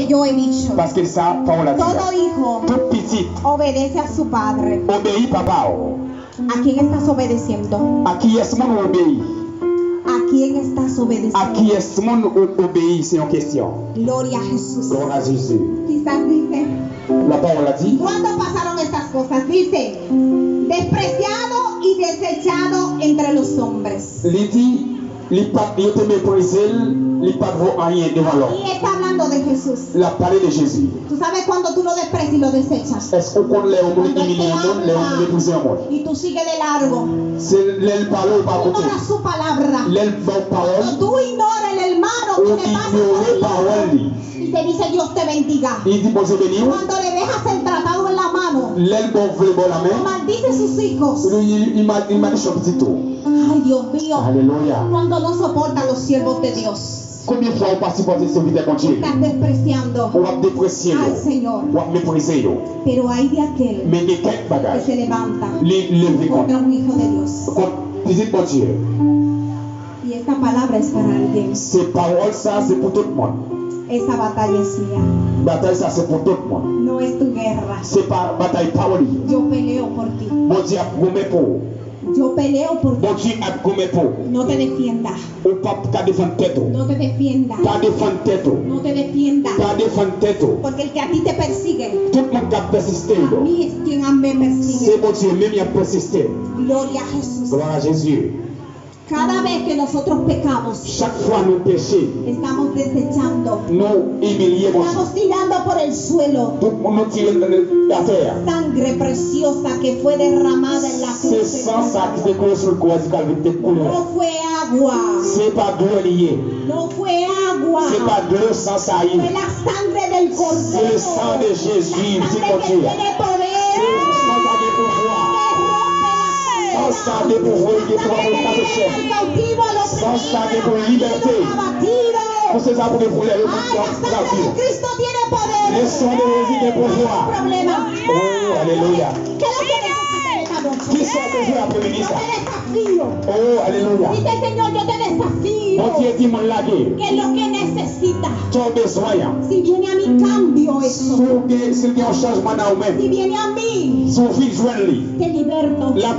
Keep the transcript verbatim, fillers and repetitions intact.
yo he dicho. Paske sa pawòl la di la. Todo hijo Tout pitit obedece a su padre. Obeyi papa w. ¿A quién estás obedeciendo? A kiyès moun ou obeyi? ¿A quién estás obedeciendo? A kiyès moun ou obeyi? Se yon kesyon. Gloria a Jesús. Glwa a Jezi. Quizás dice, La pawòl la di. ¿Cuándo pasaron estas cosas? Dice, despreciado y desechado entre los hombres. Li di, li pa t, yo te meprize l, li pa t vo anyen devan lòm. Y está hablando de Jesús. L ap pale de Jezi. ¿Tú sabes cuando tú lo desprecias y lo desechas? Èske ou konn lè yon moun imilye yon moun, lè yon moun meprize yon moun? Y tú sigues de largo. Se lè l pale ou pa koute. Ignora su palabra. Lè l ba w pawòl. Cuando tú ignores el hermano que te pasa por el lado y te dice, "Dios te bendiga". Li di, "Bondye beni w." Cuando le dejas el tratado en la mano, Lè l ba w vle ba w lamen, lo maldice sus hijos. Li, li, li ma- li madiche pitit ou. Ay, Dios mío. Alelouya. ¿Cuándo no soporta a los siervos de Dios? Konbyen fwa ou pa sipòte sèvitè Bondye? Estás despreciando Ou ap depresye yo. Al Señor. Ou ap meprize yo. Pero hay de aquel Men gen kèk bagay. Que se levanta Li leve kont Contra un hijo de Dios. Kont pitit Bondye. Y esta palabra es para alguien. Se pawòl sa se pou tout moun. Esa batalla es mía. Batay sa se pou tout moun. No es tu guerra. Se pa batay pa w li ye. Yo peleo por ti. Bondye ap goumen pou ou. Yo peleo por ti. Bondye ap goumen pou ou. No te defiendas. Ou p ap ka defann tèt ou. No te defiendas. Pa defann tèt ou. No te defiendas. Pa defann tèt ou. Porque el que a ti te persigue, Tout moun k ap pèsiste a yo. Mí es quien a- me persigue. Se Bondye menm y ap pèsiste. Gloria a Jesús. Glwa a Jezi. Cada vez que nosotros pecamos, Chak fwa nou peche, estamos desechando, nou imilye Bondye. Estamos tirando por el suelo Tout moun nou tire l atè a. Sangre preciosa que fue derramada en la cruz. Se san sa ki te koule sou kwa di Kalvari te koule. No fue agua. Se pa dlo li ye. No fue agua. Se pa dlo san sa ye. Fue la sangre del Cordero. Se le san de Jezi, Pitit Bondye. La sangre que tiene poder. Se san sa gen pouvwa. San sa gen pouvwa, li gen pouvwa pou l kase chèn. San sa gen pou libète. Pou se sa pou gen pou lè yo pou kaptif. Le san de Jezi gen pouvwa. Oh, alelouya. Kisa w bezwen apre midi sa? Oh, alelouya. Bondye di moun lage. Sa w bezwen an. Si w gen, si l gen yon chanjman nan ou menm. Si w vin jwenn li. L ap